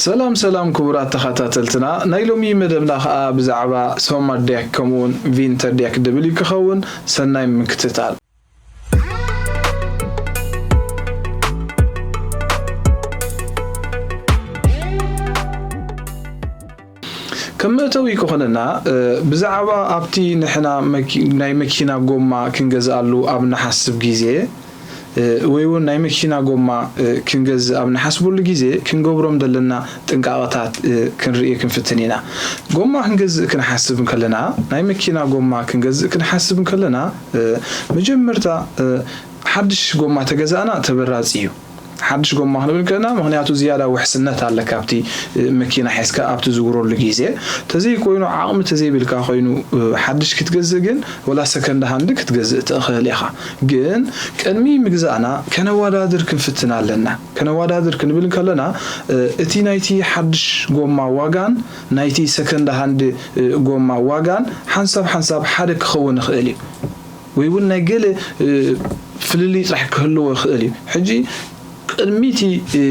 ሰላም ሰላም ክቡራት ተኸታተልትና፣ ናይ ሎሚ መደብና ኸኣ ብዛዕባ ሶማር ዲያክ ከምኡውን ቪንተር ዲያክ ድብል እዩ ክኸውን። ሰናይ ምክትታል። ከም መእተዊ ክኾነና፣ እ፣ ብዛዕባ ኣብቲ ንሕና መኪ-፣ ናይ መኪና ጎማ ክንገዝኣሉ ኣብ ንሓስብ ግዜ፣ እ፣ ወይ እውን ናይ መኪና ጎማ፣ እ፣ ክንገዝእ ኣብ ንሓስበሉ ግዜ ክንገብሮም ዘለና ጥንቃቐታት፣ እ፣ ክንርኢ ክንፍትን ኢና። ጎማ ክንገዝእ ክንሓስብ እንከለና፣ ናይ መኪና ጎማ ክንገዝእ ክንሓስብ እንከለና፣ እ፣ መጀመርታ፣ እ፣ ሓድሽ ጎማ ተገዛእና ተበራጺ እዩ። ሓድሽ ጎማ ክንብል ከለና፣ ምኽንያቱ ዝያዳ ውሕስነት ኣለካ ኣብቲ፣ እ፣ መኪና ሒዝካ ኣብቲ ዝውረሉ ግዜ። ተዘይኮይኑ፣ ዓቕሚ ተዘይብልካ ኮይኑ፣ እ፣ ሓድሽ ክትገዝእ ግን፣ ወላ ሰከንድ ሃንድ ክትገዝእ ትኽእል ኢኻ። ግን ቅድሚ ምግዛእና ከነወዳድር ክንፍትን ኣለና። ከነወዳድር ክንብል ከለና፣ እ፣ እቲ ናይቲ ሓድሽ ጎማ ዋጋን ናይቲ ሰከንድ ሃንድ፣ እ፣ ጎማ ዋጋን ሓንሳብ ሓንሳብ ሓደ ክኸውን ይኽእል እዩ። ወይ እውን ናይ ገለ፣ እ፣ ፍልልይ ጥራሕ ክህልዎ ይኽእል እዩ። ሕጂ ቅድሚ እቲ፣ እ፣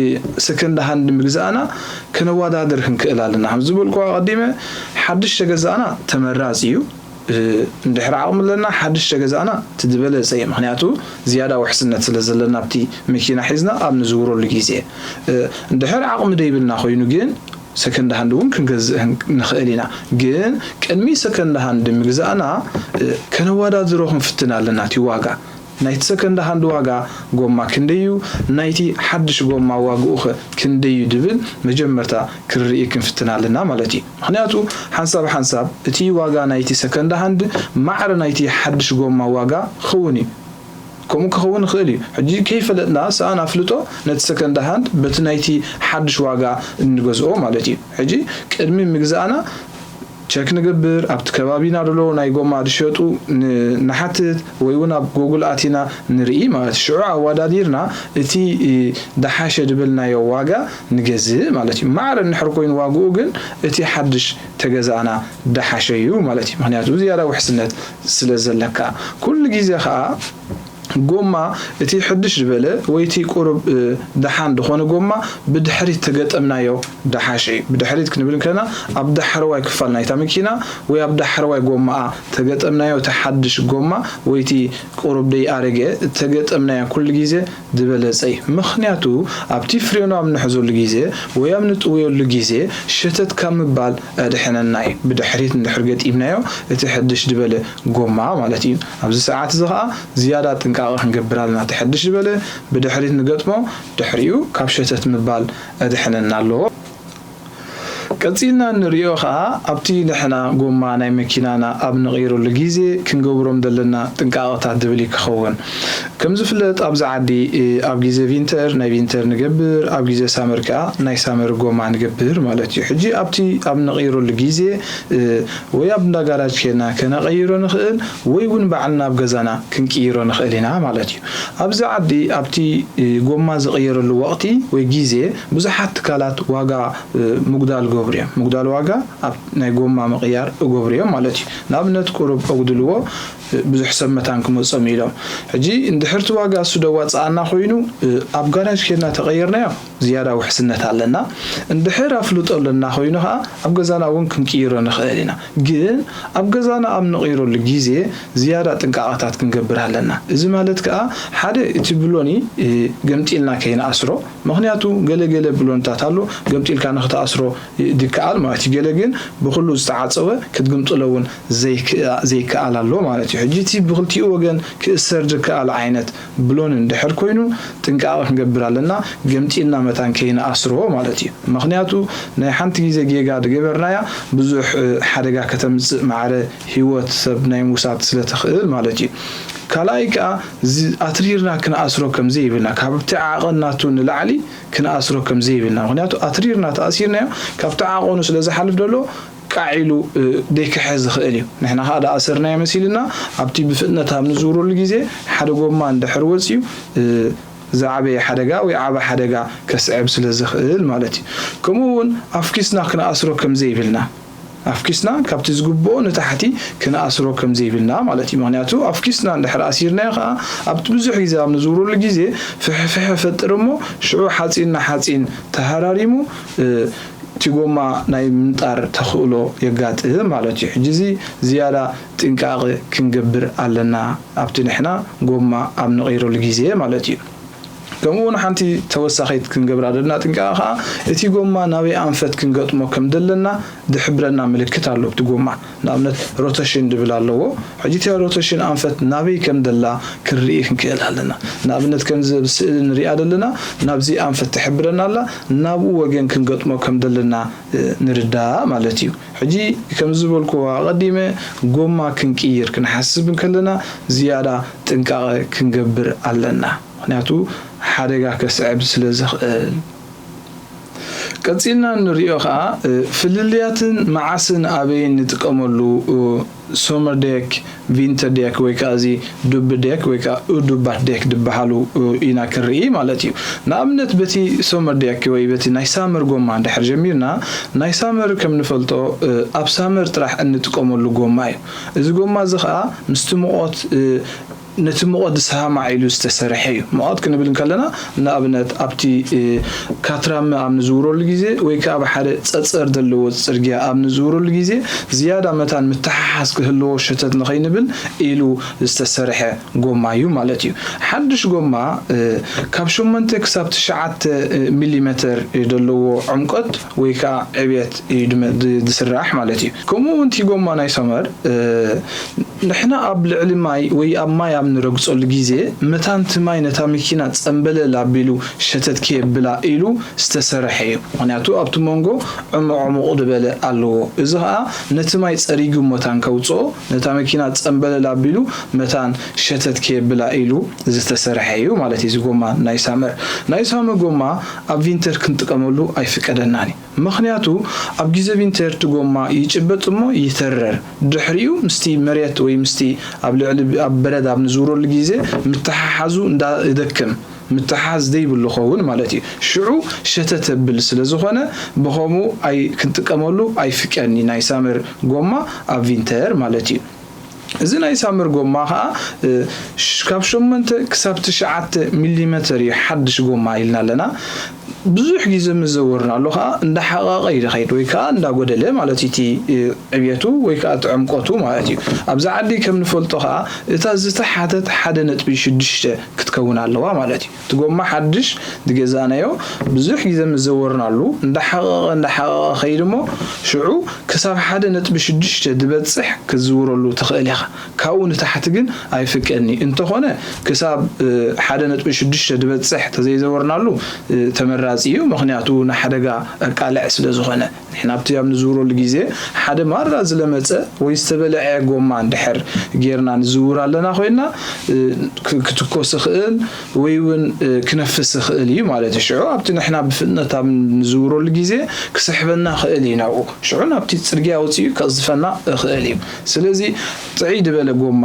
ሰከንድ ሃንድ ምግዛእና ከነወዳድር ክንክእል ኣለና። ከም ዝበልኩ ኣቐዲመ፣ ሓድሽ ተገዛእና ተመራጺ እዩ። እ፣ እንድሕር ዓቕሚ ኣለና፣ ሓድሽ ተገዛእና እቲ ዝበለጸ እዩ። ምኽንያቱ ዝያዳ ውሕስነት ስለ ዘለና ኣብቲ መኪና ሒዝና ኣብ ንዝውረሉ ግዜ። እ፣ እንድሕር ዓቕሚ ደይብልና ኮይኑ ግን ሰከንድ ሃንድ እውን ክንገዝእ ንኽእል ኢና። ግን ቅድሚ ሰከንድ ሃንድ ምግዛእና፣ እ፣ ከነወዳድሮ ክንፍትን ኣለና እቲ ዋጋ። ናይቲ ሰከንድ ሃንድ ዋጋ ጎማ ክንደይ እዩ፣ ናይቲ ሓድሽ ጎማ ዋግኡ ኸ ክንደይ እዩ ድብል መጀመርታ ክንርኢ ክንፍትን ኣለና ማለት እዩ። ምኽንያቱ ሓንሳብ ሓንሳብ እቲ ዋጋ ናይቲ ሰከንድ ሃንድ ማዕረ ናይቲ ሓድሽ ጎማ ዋጋ ክኸውን እዩ። ከምኡ ክኸውን ይኽእል እዩ። ሕጂ ከይፈለጥና ሰኣን ኣፍልጦ ነቲ ሰከንድ ሃንድ በቲ ናይቲ ሓድሽ ዋጋ እንገዝኦ ማለት እዩ። ሕጂ ቅድሚ ምግዛእና ቸክ ንገብር፣ ኣብቲ ከባቢና ዘሎ ናይ ጎማ ዝሸጡ ን-፣ ንሓትት ወይ እውን ኣብ ጎግል ኣቲና ንርኢ ማለት እዩ። ሽዑ ኣወዳዲርና እቲ፣ እ፣ ደሓሸ ዝበልናዮ ዋጋ ንገዝእ ማለት እዩ። ማዕረ እንድሕር ኮይኑ ዋግኡ ግን እቲ ሓድሽ ተገዛእና ደሓሸ እዩ ማለት እዩ። ምኽንያቱ ዝያዳ ውሕስነት ስለ ዘለካ። ኩሉ ግዜ ኸኣ ጎማ እቲ ሕድሽ ዝበለ ወይ እቲ ቁሩብ፣ እ፣ ደሓን ዝኾነ ጎማ ብድሕሪት ተገጠምናዮ ደሓሸ እዩ። ብድሕሪት ክንብል ከለና ኣብ ዳሕረዋይ ክፋል ናይታ መኪና ወይ ኣብ ዳሕረዋይ ጎማኣ ተገጠምናዮ እቲ ሓድሽ ጎማ ወይ እቲ ቁሩብ ደይኣረገ ተገጠምናዮ ኩሉ ግዜ ዝበለጸ እዩ። ምኽንያቱ ኣብቲ ፍሬኖ ኣብ ንሕዘሉ ግዜ ወይ ኣብ ንጥውየሉ ግዜ ሸተት ካብ ምባል ኣድሕነና እዩ። ብድሕሪት እንድሕር ገጢምናዮ እቲ ሕድሽ ዝበለ ጎማ ማለት እዩ። ኣብዚ ሰዓት እዚ ኸኣ ዝያዳ ጥንቃቐ ክንገብር ኣለና። እቲ ሕድሽ ዝበለ ብድሕሪት ንገጥሞ፣ ድሕሪኡ ካብ ሸተት ምባል ኣድሕነና ኣለዎ። ቀጺልና እንርእዮ ኸኣ ኣብቲ ንሕና ጎማ ናይ መኪናና ኣብ ንቕይረሉ ግዜ ክንገብሮም ዘለና ጥንቃቐታት ዝብል እዩ ክኸውን። ከም ዝፍለጥ ኣብዚ ዓዲ፣ እ፣ ኣብ ግዜ ቪንተር ናይ ቪንተር ንገብር፣ ኣብ ግዜ ሳመር ከኣ ናይ ሳመር ጎማ ንገብር ማለት እዩ። ሕጂ ኣብቲ ኣብ ንቕይረሉ ግዜ፣ እ፣ ወይ ኣብ እንዳ ጋራጅ ኬድና ከነቐይሮ ንኽእል፣ ወይ እውን ባዕልና ኣብ ገዛና ክንቅይሮ ንኽእል ኢና ማለት እዩ። ኣብዚ ዓዲ ኣብቲ፣ እ፣ ጎማ ዝቕየረሉ ወቕቲ ወይ ግዜ ብዙሓት ትካላት ዋጋ፣ እ፣ ምጉዳል ገብሩ እዮም። ምጉዳል ዋጋ ኣብ ናይ ጎማ ምቕያር እገብሩ እዮም ማለት እዩ። ንኣብነት ቁሩብ ኣጉድልዎ፣ እ፣ ብዙሕ ሰብ መታን ክመጾም ኢሎም። ሕጂ እንድሕር እቲ ዋጋ እሱ ደዋጽኣና ኮይኑ፣ እ፣ ኣብ ጋራጅ ኬድና ተቐይርናዮ ዝያዳ ውሕስነት ኣለና። እንድሕር ኣፍልጦ ኣለና ኮይኑ ኸኣ ኣብ ገዛና እውን ክንቅይሮ ንኽእል ኢና። ግን ኣብ ገዛና ኣብ ንቕይረሉ ግዜ ዝያዳ ጥንቃቐታት ክንገብር ኣለና። እዚ ማለት ከኣ ሓደ እቲ ብሎኒ፣ እ፣ ገምጢልና ከይንኣስሮ። ምኽንያቱ ገለ ገለ ብሎንታት ኣሎ፣ ገምጢልካ ንኽትኣስሮ ይከኣል ማለት እዩ። ገለ ግን ብኹሉ ዝተዓጸወ ክትግምጥሎ እውን ዘይክኣ-፣ ዘይከኣል ኣሎ ማለት እዩ። ሕጂ እቲ ብኽልቲኡ ወገን ክእሰር ዝከኣል ዓይነት ብሎን እንድሕር ኮይኑ ጥንቃቐ ክንገብር ኣለና፣ ገምጢልና መታን ከይንኣስሮ ማለት እዩ። ምኽንያቱ ናይ ሓንቲ ግዜ ጌጋ ዝገበርናያ ብዙሕ፣ እ፣ ሓደጋ ከተምጽእ ማዕረ ህይወት ሰብ ናይ ምውሳድ ስለ ትኽእል ማለት እዩ። ካልኣይ ከኣ ዝ-፣ ኣትሪርና ክንኣስሮ ከም ዘይብልና፣ ካብቲ ዓቐን ናቱ ንላዕሊ ክንኣስሮ ከም ዘይብልና። ምኽንያቱ ኣትሪርና ተኣሲርናዮ ካብቲ ዓቐኑ ስለ ዝሓልፍ ዘሎ ቃዕ ኢሉ፣ እ፣ ደይክሕዝ ዝኽእል እዩ። ንሕና ከኣ ዝኣሰርናዮ መሲልና ኣብቲ ብፍጥነት ኣብ ንዝውረሉ ግዜ ሓደ ጎማ እንድሕር ወጺኡ፣ እ፣ ዝዓበየ ሓደጋ ወይ ዓቢ ሓደጋ ከስዕብ ስለ ዝኽእል ማለት እዩ። ከምኡ እውን ኣፍኪስና ክንኣስሮ ከም ዘይብልና። ኣፍኪስና ካብቲ ዝግብኦ ንታሕቲ ክንኣስሮ ከም ዘይብልና ማለት እዩ። ምክንያቱ ኣፍኪስና እንድሕር ኣሲርናዮ ከዓ ኣብቲ ብዙሕ ግዜ ኣብ ንዝውረሉ ግዜ ፍሕፍሕ ፈጥር እሞ ሽዑ ሓፂን ንሓፂን ተሃራሪሙ እቲ ጎማ ናይ ምንጣር ተኽእሎ የጋጥም ማለት እዩ። ሕጂ እዚ ዝያዳ ጥንቃቐ ክንገብር ኣለና ኣብቲ ንሕና ጎማ ኣብ ንቐይረሉ ግዜ ማለት እዩ። ከምኡ እውን ሓንቲ ተወሳኺት ክንገብራ ዘለና ጥንቃቐ ከዓ እቲ ጎማ ናበይ ኣንፈት ክንገጥሞ ከም ዘለና ዝሕብረና ምልክት ኣሎ። እቲ ጎማ ንኣብነት ሮተሽን ድብል ኣለዎ። ሕጂ እቲያ ሮተሽን ኣንፈት ናበይ ከም ደላ ክንርኢ ክንክእል ኣለና። ንኣብነት ከምዚ ኣብ ስእሊ ንሪኣ ዘለና ናብዚ ኣንፈት ትሕብረና ኣላ። ናብኡ ወገን ክንገጥሞ ከም ዘለና ንርዳእ ማለት እዩ። ሕጂ ከም ዝበልኩዎ ኣቐዲመ ጎማ ክንቅይር ክንሓስብ እንከለና ዝያዳ ጥንቃቐ ክንገብር ኣለና። ምክንያቱ ሓደጋ ከስዕብ ስለ ዝኽእል። ቀጺልና ንሪኦ ኸዓ ፍልልያትን መዓስን ኣበይን ንጥቀመሉ ሶመር ዴክ፣ ቪንተር ዴክ ወይ ከዓ እዚ ዱብ ዴክ ወይ ከዓ ኡዱባት ዴክ ዝበሃሉ ኢና ክንርኢ ማለት እዩ። ንኣብነት በቲ ሶመር ዴክ ወይ በቲ ናይ ሳመር ጎማ እንድሕር ጀሚርና ናይ ሳመር ከም ንፈልጦ ኣብ ሳመር ጥራሕ እንጥቀመሉ ጎማ እዩ። እዚ ጎማ እዚ ከዓ ምስቲ ሙቐት ነቲ ሙቐት ዝሰማማዕ ኢሉ ዝተሰርሐ እዩ። ሙቐት ክንብል እንከለና ንኣብነት ኣብቲ ካትራመ ኣብ ንዝውረሉ ግዜ ወይ ከዓ ኣብ ሓደ ፀፀር ዘለዎ ፅርግያ ኣብ ንዝውረሉ ግዜ ዝያዳ መታን ምትሓሓዝ ክህልዎ ሸተት ንኸይንብል ኢሉ ዝተሰርሐ ጎማ እዩ ማለት እዩ። ሓድሽ ጎማ ካብ ሸሞንተ ክሳብ ትሽዓተ ሚሊሜተር ዘለዎ ዕምቆት ወይ ከዓ ዕብየት እዩ ዝስራሕ ማለት እዩ። ከምኡ እውን እቲ ጎማ ናይ ሰመር ንሕና ኣብ ልዕሊ ማይ ወይ ኣብ ማይ ኣብ ንረግፀሉ ግዜ መታን እቲ ማይ ነታ መኪና ፀምበለል ኣቢሉ ሸተት ከየብላ ኢሉ ዝተሰርሐ እዩ። ምክንያቱ ኣብቲ መንጎ ዕሙቕ ዕሙቕ ዝበለ ኣለዎ። እዚ ከዓ ነቲ ማይ ፀሪጉ መታን ከውፅኦ ነታ መኪና ፀምበለል ኣቢሉ መታን ሸተት ከየብላ ኢሉ ዝተሰርሐ እዩ ማለት እዩ። እዚ ጎማ ናይ ሳመር ናይ ሳመር ጎማ ኣብ ቪንተር ክንጥቀመሉ ኣይፍቀደናን እዩ። ምኽንያቱ ኣብ ግዜ ቪንተር እቲ ጎማ ይጭበጥ እሞ ይተረር። ድሕሪኡ ምስቲ መሬት ወይ ምስቲ ኣብ ልዕሊ ኣብ በረድ ኣብ ንዝውረሉ ግዜ ምትሓሓዙ እንዳ ይደክም ምትሓዝ ዘይብሉ ኸውን ማለት እዩ። ሽዑ ሸተት የብል ስለ ዝኾነ ብኸምኡ ኣይ ክንጥቀመሉ ኣይፍቀድን እዩ ናይ ሳመር ጎማ ኣብ ቪንተር ማለት እዩ። እዚ ናይ ሳመር ጎማ ከዓ ካብ ሸሞንተ ክሳብ ትሽዓተ ሚሊሜተር እዩ ሓድሽ ጎማ ኢልና ኣለና። ብዙሕ ግዜ ምስ ዘወርናሉ ከዓ እንዳሓቐቐ እዩ ዝኸይድ ወይ ከዓ እንዳጎደለ ማለት እዩ እቲ ዕብየቱ ወይ ከዓ እቲ ዕምቆቱ ማለት እዩ። ኣብዚ ዓዲ ከም ንፈልጦ ከዓ እታ ዝተሓተት ሓደ ነጥቢ ሽዱሽተ ክትከውን ኣለዋ ማለት እዩ። እቲ ጎማ ሓድሽ ዝገዛእናዮ ብዙሕ ግዜ ምስ ዘወርናሉ እንዳሓቐቐ እንዳሓቐቐ ከይድ እሞ ሽዑ ክሳብ ሓደ ነጥቢ ሽዱሽተ ዝበፅሕ ክትዝውረሉ ትኽእል ኢኻ። ካብኡ ንታሕቲ ግን ኣይፍቀድን እዩ። እንተኾነ ክሳብ ሓደ ነጥቢ ሽዱሽተ ዝበፅሕ ተዘይዘወርናሉ ተመራፂ እዩ። ምኽንያቱ ንሓደጋ ኣቃልዕ ስለ ዝኾነ ንሕና ኣብቲ ኣብ ንዝውረሉ ግዜ ሓደ ማራ ዝለመፀ ወይ ዝተበለዐ ጎማ እንድሕር ጌርና ንዝውር ኣለና ኮይና ክትኮስ ይኽእል ወይ እውን ክነፍስ ይኽእል እዩ ማለት እዩ። ሽዑ ኣብቲ ንሕና ብፍጥነት ኣብ ንዝውረሉ ግዜ ክስሕበና ይኽእል እዩ ናብኡ። ሽዑ ናብቲ ፅርግያ ኣውፂኡ ከቕዝፈና ይኽእል እዩ። ስለዚ ጥዕይ ዝበለ ጎማ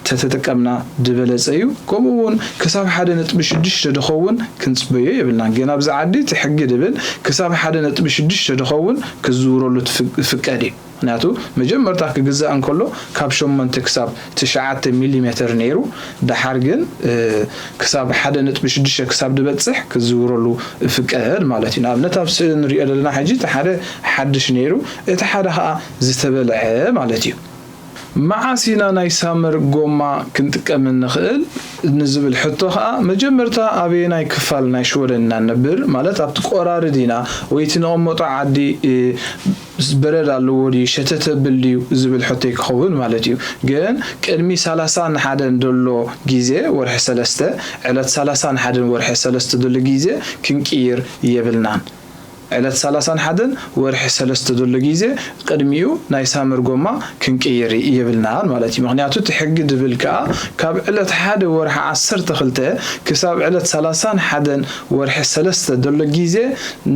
ተተጠቀምና ዝበለፀ እዩ። ከምኡ እውን ክሳብ ሓደ ነጥቢ ሽዱሽተ ዝኸውን ክንፅበዮ የብልናን። ግን ኣብዚ ዓዲ እቲ ሕጊ ዝብል ክሳብ ሓደ ነጥቢ ሽዱሽተ ዝኸውን ክዝውረሉ ይፍቀድ እዩ። ምክንያቱ መጀመርታ ክግዛእ እንከሎ ካብ ሸሞንተ ክሳብ ትሽዓተ ሚሊሜተር ነይሩ። ደሓር ግን ክሳብ ሓደ ነጥቢ ሽዱሽተ ክሳብ ዝበፅሕ ክዝውረሉ ይፍቀድ ማለት እዩ። ንኣብነት ኣብ ስእሊ ንሪኦ ዘለና ሕጂ እቲ ሓደ ሓድሽ ነይሩ፣ እቲ ሓደ ከዓ ዝተበልዐ ማለት እዩ። መዓስ ኢና ናይ ሳመር ጎማ ክንጥቀም እንኽእል ንዝብል ሕቶ ኸዓ መጀመርታ ኣበየናይ ክፋል ናይ ሽወደን ኢና ንነብር? ማለት ኣብቲ ቆራሪ ዲና ወይ እቲ ንቐመጦ ዓዲ በረድ ኣለዎ ድዩ ሸተት የብል ድዩ ዝብል ሕቶይ ክኸውን ማለት እዩ። ግን ቅድሚ ሰላሳን ሓደን ዘሎ ግዜ ወርሒ ሰለስተ ዕለት ሰላሳን ሓደን ወርሒ ሰለስተ ዘሎ ግዜ ክንቅይር የብልናን። ዕለት ሰላሳን ሓደን ወርሒ ሰለስተ ዘሎ ግዜ ቅድሚኡ ናይ ሳመር ጎማ ክንቅይር የብልናን ማለት እዩ። ምኽንያቱ እቲ ሕጊ ዝብል ከኣ ካብ ዕለት ሓደ ወርሒ ዓሰርተ ክልተ ክሳብ ዕለት ሰላሳን ሓደን ወርሒ ሰለስተ ዘሎ ግዜ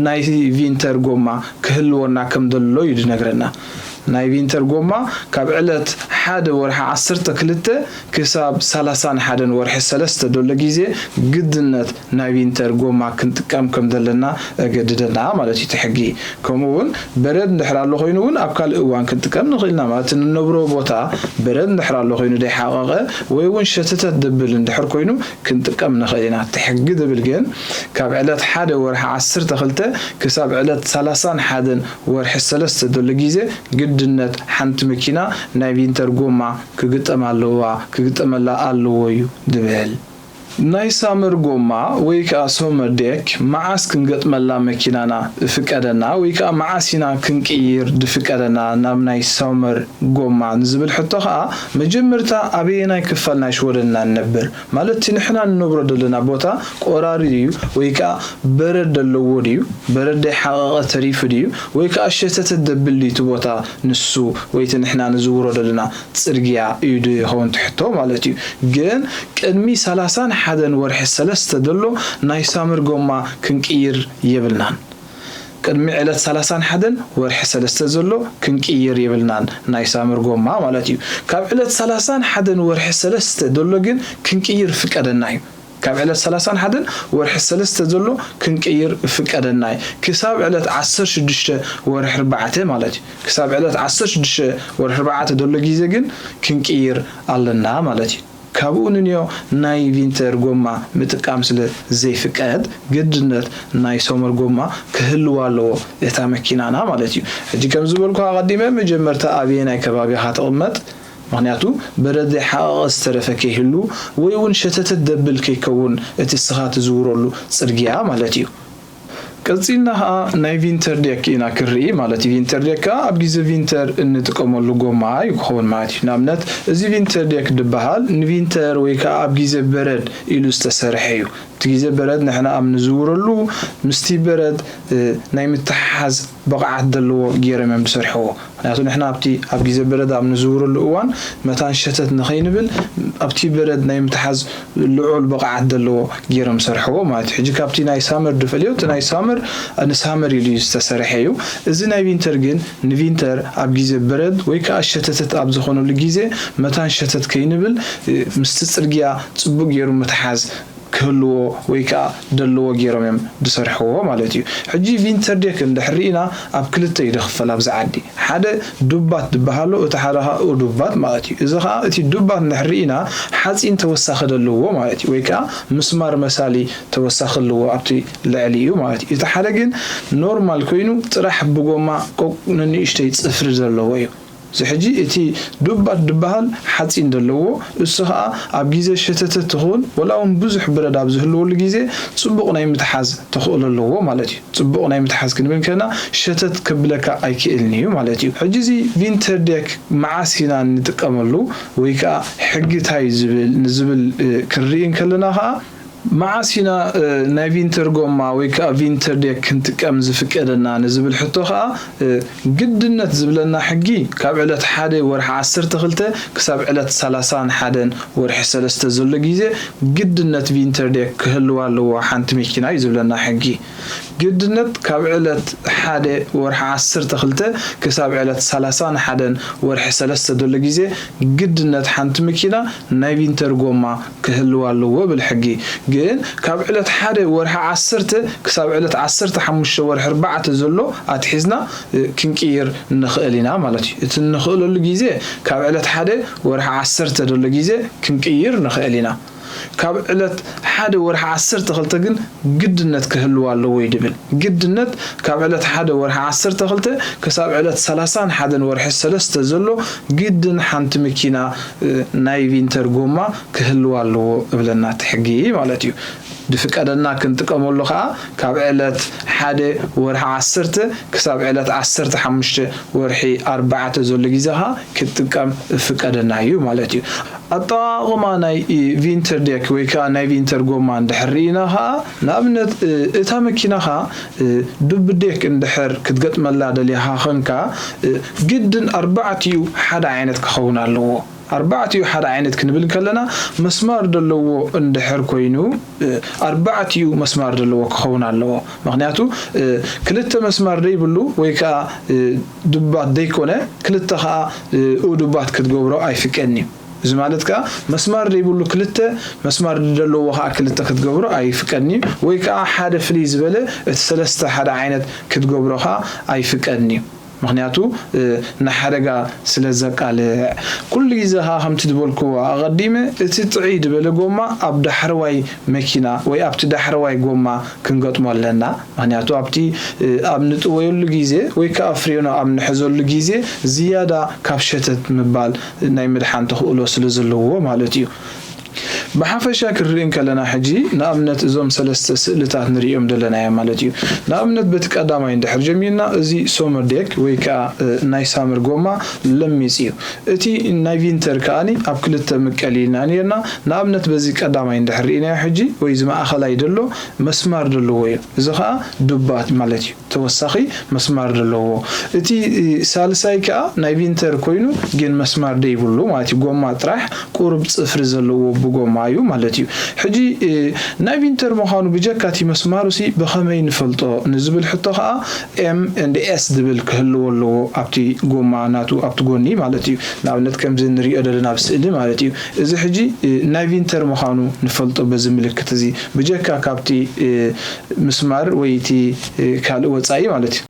ናይ ቪንተር ጎማ ክህልወና ከም ዘሎ እዩ ዝነግረና። ናይ ቪንተር ጎማ ካብ ዕለት ሓደ ወርሒ ዓሰርተ ክልተ ክሳብ ሰላሳን ሓደን ወርሒ ሰለስተ ዘሎ ግዜ ግድነት ናይ ቪንተር ጎማ ክንጥቀም ከም ዘለና እገድደና ማለት እዩ እቲ ሕጊ። ከምኡ እውን በረድ እንድሕር ኣሎ ኮይኑ እውን ኣብ ካልእ እዋን ክንጥቀም ንኽእል ኢና ማለት፣ እንነብሮ ቦታ በረድ እንድሕር ኣሎ ኮይኑ ደይሓቐቐ ወይ እውን ሸተተት ደብል እንድሕር ኮይኑ ክንጥቀም ንኽእል ኢና። እቲ ሕጊ ዝብል ግን ካብ ዕለት ሓደ ወርሒ ዓሰርተ ክልተ ክሳብ ዕለት ሰላሳን ሓደን ወርሒ ሰለስተ ዘሎ ግዜ ግድነት ሓንቲ መኪና ናይ ቪንተር ጎማ ክግጠም ኣለዋ፣ ክግጠመላ ኣለዎ እዩ ዝብል። ናይ ሳመር ጎማ ወይ ከዓ ሶመር ዴክ መዓስ ክንገጥመላ መኪናና እፍቀደና ወይ ከዓ መዓስ ኢና ክንቅይር ድፍቀደና ናብ ናይ ሳመር ጎማ ንዝብል ሕቶ ከዓ መጀመርታ ኣበየናይ ክፋል ናይ ሽወደንና ንነብር? ማለት እቲ ንሕና ንነብሮ ዘለና ቦታ ቆራሪ ድዩ ወይ ከዓ በረድ ዘለዎ ድዩ? በረድ ደይሓቐቐ ተሪፉ ድዩ? ወይ ከዓ ሸተተት ደብል ድዩ እቲ ቦታ ንሱ ወይ እቲ ንሕና ንዝውሮ ዘለና ጽርግያ እዩ ዶ ይኸውን ትሕቶ ማለት እዩ። ግን ቅድሚ ሰላሳን ሓደን ወርሒ ሰለስተ ዘሎ ናይ ሳመር ጎማ ክንቅይር የብልናን። ቅድሚ ዕለት ሰላሳን ሓደን ወርሒ ሰለስተ ዘሎ ክንቅይር የብልናን ናይ ሳመር ጎማ ማለት እዩ። ካብ ዕለት ሰላሳን ሓደን ወርሒ ሰለስተ ዘሎ ግን ክንቅይር ፍቀደና እዩ። ካብ ዕለት ሰላሳን ሓደን ወርሒ ሰለስተ ዘሎ ክንቅይር ፍቀደና እዩ። ክሳብ ዕለት ዓሰርተ ሽዱሽተ ወርሒ ኣርባዕተ ማለት እዩ። ክሳብ ዕለት ዓሰርተ ሽዱሽተ ወርሒ ኣርባዕተ ዘሎ ግዜ ግን ክንቅይር ኣለና ማለት እዩ። ካብኡ ንንዮ ናይ ቪንተር ጎማ ምጥቃም ስለ ዘይፍቀድ ግድነት ናይ ሶመር ጎማ ክህልዋ ኣለዎ እታ መኪናና ማለት እዩ። ሕጂ ከም ዝበልኩ ኣቐዲመ መጀመርታ ኣበየናይ ከባቢ ኢኻ ትቕመጥ? ምኽንያቱ በረድ ዘይሓቐቐ ዝተረፈ ከይህሉ ወይ እውን ሸተተት ደብል ከይከውን እቲ እስኻ ትዝውረሉ ጽርግያ ማለት እዩ። ቀጺልና ኸኣ ናይ ቪንተር ዴክ ኢና ክንርኢ ማለት እዩ። ቪንተር ዴክ ከኣ ኣብ ግዜ ቪንተር እንጥቀመሉ ጎማ እዩ ክኸውን ማለት እዩ። ንኣብነት እዚ ቪንተር ዴክ ድበሃል ንቪንተር ወይ ከኣ ኣብ ግዜ በረድ ኢሉ ዝተሰርሐ እዩ። እቲ ግዜ በረድ ንሕና ኣብ ንዝውረሉ ምስቲ በረድ ናይ ምትሓሓዝ ብቕዓት ዘለዎ ገይሮም እዮም ዝሰርሕዎ። ምክንያቱ ንሕና ኣብቲ ኣብ ግዜ በረድ ኣብ ንዝውረሉ እዋን መታን ሸተት ንኸይንብል ኣብቲ በረድ ናይ ምትሓዝ ልዑል ብቕዓት ዘለዎ ገይሮም ሰርሕዎ ማለት እዩ። ሕጂ ካብቲ ናይ ሳመር ድፈልዮ እቲ ናይ ሳመር ንሳመር ኢሉ እዩ ዝተሰርሐ እዩ። እዚ ናይ ቪንተር ግን ንቪንተር ኣብ ግዜ በረድ ወይ ከዓ ሸተተት ኣብ ዝኾነሉ ግዜ መታን ሸተት ከይንብል ምስቲ ፅርግያ ፅቡቅ ገይሩ ምትሓዝ ክህልዎ ወይ ከዓ ደለዎ ገይሮም እዮም ዝሰርሕዎ ማለት እዩ። ሕጂ ቪንተር ዴክ እንድሕር ርኢና ኣብ ክልተ እዩ ዝኽፈል ኣብዚ ዓዲ። ሓደ ዱባት ዝበሃሎ እቲ ሓደ ከዓ ኡዱባት ማለት እዩ። እዚ ከዓ እቲ ዱባት እንድሕር ርኢና ሓፂን ተወሳኺ ዘለዎ ማለት እዩ። ወይ ከዓ ምስማር መሳሊ ተወሳኺ ኣለዎ ኣብቲ ልዕሊ እዩ ማለት እዩ። እቲ ሓደ ግን ኖርማል ኮይኑ ጥራሕ ብጎማ ቆቅ ንንእሽተይ ፅፍሪ ዘለዎ እዩ። እዚ ሕጂ እቲ ዱባት ዝበሃል ሓፂን ዘለዎ እሱ ከዓ ኣብ ግዜ ሸተተ ትኹን ወላ እውን ብዙሕ ብረድ ኣብ ዝህልወሉ ግዜ ፅቡቕ ናይ ምትሓዝ ተኽእሎ ኣለዎ ማለት እዩ። ፅቡቕ ናይ ምትሓዝ ክንብል ከና ሸተት ከብለካ ኣይክእልን እዩ ማለት እዩ። ሕጂ እዚ ቪንተር ዴክ መዓስ ኢና እንጥቀመሉ ወይ ከዓ ሕጊ እንታይ ዝብል ንዝብል ክንርኢ እንከለና ከዓ መዓስ ኢና ናይ ቪንተር ጎማ ወይ ከዓ ቪንተር ዴክ ክንጥቀም ዝፍቀደና ንዝብል ሕቶ ከዓ ግድነት ዝብለና ሕጊ ካብ ዕለት ሓደ ወርሒ ዓሰርተ ክልተ ክሳብ ዕለት ሰላሳን ሓደን ወርሒ ሰለስተ ዘሎ ግዜ ግድነት ቪንተር ዴክ ክህልዋ ኣለዎ ሓንቲ መኪና እዩ ዝብለና ሕጊ። ግድነት ካብ ዕለት ሓደ ወርሒ ዓሰርተ ክልተ ክሳብ ዕለት ሰላሳን ሓደን ወርሒ ሰለስተ ዘሎ ግዜ ግድነት ሓንቲ መኪና ናይ ቪንተር ጎማ ክህልዋ ኣለዎ ብል ሕጊ። ግን ካብ ዕለት ሓደ ወርሒ ዓሰርተ ክሳብ ዕለት ዓሰርተ ሓሙሽተ ወርሒ ኣርባዕተ ዘሎ ኣትሒዝና ክንቅይር ንኽእል ኢና ማለት እዩ። እቲ እንኽእለሉ ግዜ ካብ ዕለት ሓደ ወርሒ ዓሰርተ ዘሎ ግዜ ክንቅይር ንኽእል ኢና። ካብ ዕለት ሓደ ወርሒ ዓሰርተ ክልተ ግን ግድነት ክህልዋ ኣለዎ እዩ ድብል። ግድነት ካብ ዕለት ሓደ ወርሒ ዓሰርተ ክልተ ክሳብ ዕለት ሰላሳን ሓደን ወርሒ ሰለስተ ዘሎ ግድን ሓንቲ መኪና ናይ ቪንተር ጎማ ክህልዋ ኣለዎ እብለና እቲ ሕጊ ማለት እዩ። ድፍቀደና ክንጥቀመሉ ከዓ ካብ ዕለት ሓደ ወርሒ ዓሰርተ ክሳብ ዕለት ዓሰርተ ሓሙሽተ ወርሒ ኣርባዕተ ዘሎ ግዜ ከዓ ክትጥቀም እፍቀደና እዩ ማለት እዩ። ኣጠቓቕማ ናይ ቪንተር ዴክ ወይ ከዓ ናይ ቪንተር ጎማ እንድሕር ርኢና ከዓ ንኣብነት እታ መኪናኻ ዱብ ዴክ እንድሕር ክትገጥመላ ደሊኻ ኸንካ ግድን ኣርባዕቲኡ ሓደ ዓይነት ክኸውን ኣለዎ። ኣርባዕቲኡ ሓደ ዓይነት ክንብል ከለና መስማር ዘለዎ እንድሕር ኮይኑ ኣርባዕቲኡ መስማር ዘለዎ ክኸውን ኣለዎ። ምክንያቱ ክልተ መስማር ደይብሉ ወይ ከዓ ዱባት ደይኮነ ክልተ ከዓ ኡዱባት ክትገብሮ ኣይፍቀድን እዩ። እዚ ማለት ከዓ መስማር ደይብሉ ክልተ መስማር ዘለዎ ከዓ ክልተ ክትገብሮ ኣይፍቀድን እዩ። ወይ ከዓ ሓደ ፍልይ ዝበለ እቲ ሰለስተ ሓደ ዓይነት ክትገብሮ ከዓ ኣይፍቀድን እዩ። ምክንያቱ ንሓደጋ ስለ ዘቃልዕ። ኩሉ ግዜ ከዓ ከምቲ ዝበልክዎ ኣቐዲመ እቲ ጥዕይ ዝበለ ጎማ ኣብ ዳሕረዋይ መኪና ወይ ኣብቲ ዳሕረዋይ ጎማ ክንገጥሞ ኣለና። ምክንያቱ ኣብቲ ኣብ ንጥወየሉ ግዜ ወይ ከዓ ፍሬኖ ኣብ ንሕዘሉ ግዜ ዝያዳ ካብ ሸተት ምባል ናይ ምድሓን ተኽእሎ ስለ ዘለዎ ማለት እዩ። ብሓፈሻ ክንርኢ እንከለና ሕጂ ንኣብነት እዞም ሰለስተ ስእልታት ንርእዮም ዘለና እዮም ማለት እዩ። ንኣብነት በቲ ቀዳማይ እንድሕር ጀሚርና እዚ ሶመር ዴክ ወይ ከዓ ናይ ሳመር ጎማ ለሚፅ እዩ። እቲ ናይ ቪንተር ከዓኒ ኣብ ክልተ ምቀል ኢልና ነርና። ንኣብነት በዚ ቀዳማይ እንድሕር ርኢናዮ ሕጂ ወይ እዚ ማእኸላይ ደሎ መስማር ደለዎ እዩ። እዚ ከዓ ዱባት ማለት እዩ። ተወሳኺ መስማር ዘለዎ። እቲ ሳልሳይ ከዓ ናይ ቪንተር ኮይኑ ግን መስማር ደይብሉ ማለት እዩ። ጎማ ጥራሕ ቁሩብ ፅፍሪ ዘለዎ ብጎማ እዩ ማለት እዩ። ሕጂ ናይ ቪንተር ምዃኑ ብጀካ እቲ መስማሩ ሲ ብኸመይ ንፈልጦ ንዝብል ሕቶ ከዓ ኤም ኤንድ ኤስ ዝብል ክህልዎ ኣለዎ ኣብቲ ጎማ ናቱ ኣብቲ ጎኒ ማለት እዩ። ንኣብነት ከምዚ ንሪኦ ዘለና ኣብ ስእሊ ማለት እዩ። እዚ ሕጂ ናይ ቪንተር ምዃኑ ንፈልጦ በዚ ምልክት እዚ ብጀካ ካብቲ ምስማር ወይ እቲ ካልእ ወፃኢ ማለት እዩ።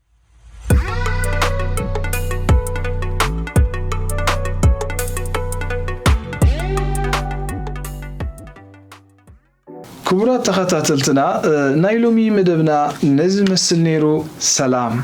ክቡራት ተኸታተልትና ናይ ሎሚ መደብና ነዚ መስል ነይሩ። ሰላም።